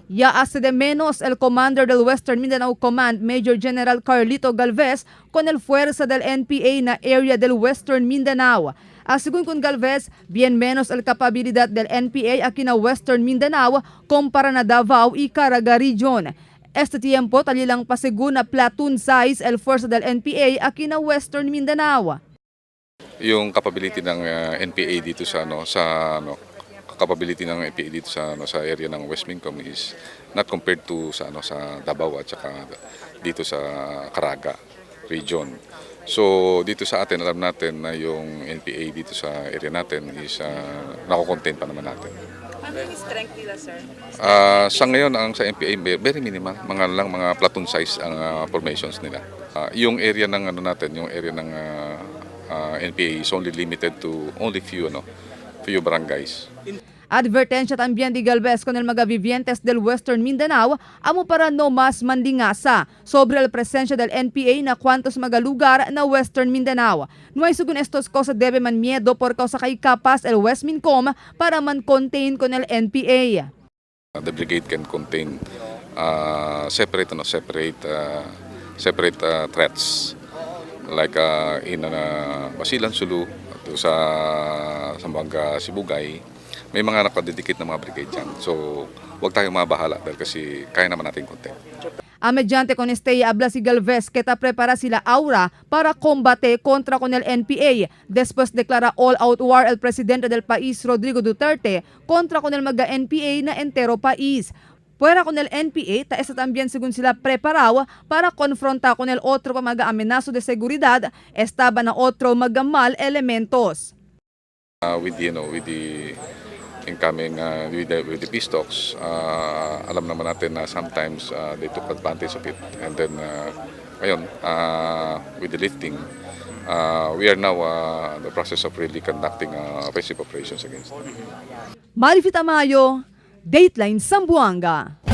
Ya hace de menos el commander del Western Mindanao Command, Major General Carlito Galvez, con el fuerza del NPA na area del Western Mindanao. Según con Galvez, bien menos el capabilidad del NPA aquí na Western Mindanao compara na Davao y Caraga Region. Este tiempo, talilang pasegún na platoon size el fuerza del NPA aquí na Western Mindanao. Yung capability ng NPA dito sa ano capability ng NPA dito sa ano sa area ng West Mincom is not compared to sa ano sa Davao at saka dito sa Caraga region. So dito sa atin, alam natin na yung NPA dito sa area natin is nako-contain pa naman natin. Ano yung strength nila, sir? Sa ngayon, ang sa NPA, very minimal, mga lang mga platoon size ang formations nila. Yung area ng ano natin, yung area ng NPA is only limited to only few barangays. Advertencia también de Galvez con el mga vivientes del Western Mindanao amo para no mas mandingasa sobre la presencia del NPA na cuantos mga lugar na Western Mindanao. No hay según estos cosa debe man miedo por causa kay kapas el West Mincom para man contain con el NPA. The brigade can contain separate ano separate separate threats like in Basilan, Sulu, at sa Zamboanga, Sibugay, may mga nakadedicate na mga brigade dyan. So, huwag tayong mabahala dahil kasi kaya naman natin contain. A mediante con este habla si Galvez que ta prepara sila aura para combate contra con el NPA después declara all-out war el presidente del país, Rodrigo Duterte, contra con el mga NPA na entero país. Fuera con el NPA, ta está también según sila preparado para confrontar con el otro pa mga amenazo de seguridad, estaba na otro mga mal elementos. With the, you know, with the incoming, with the peace talks, alam naman natin na sometimes they took advantage of it. And then, ngayon, with the lifting, we are now in the process of really conducting offensive operations against them. Marifi Tamayo, Dateline Zamboanga.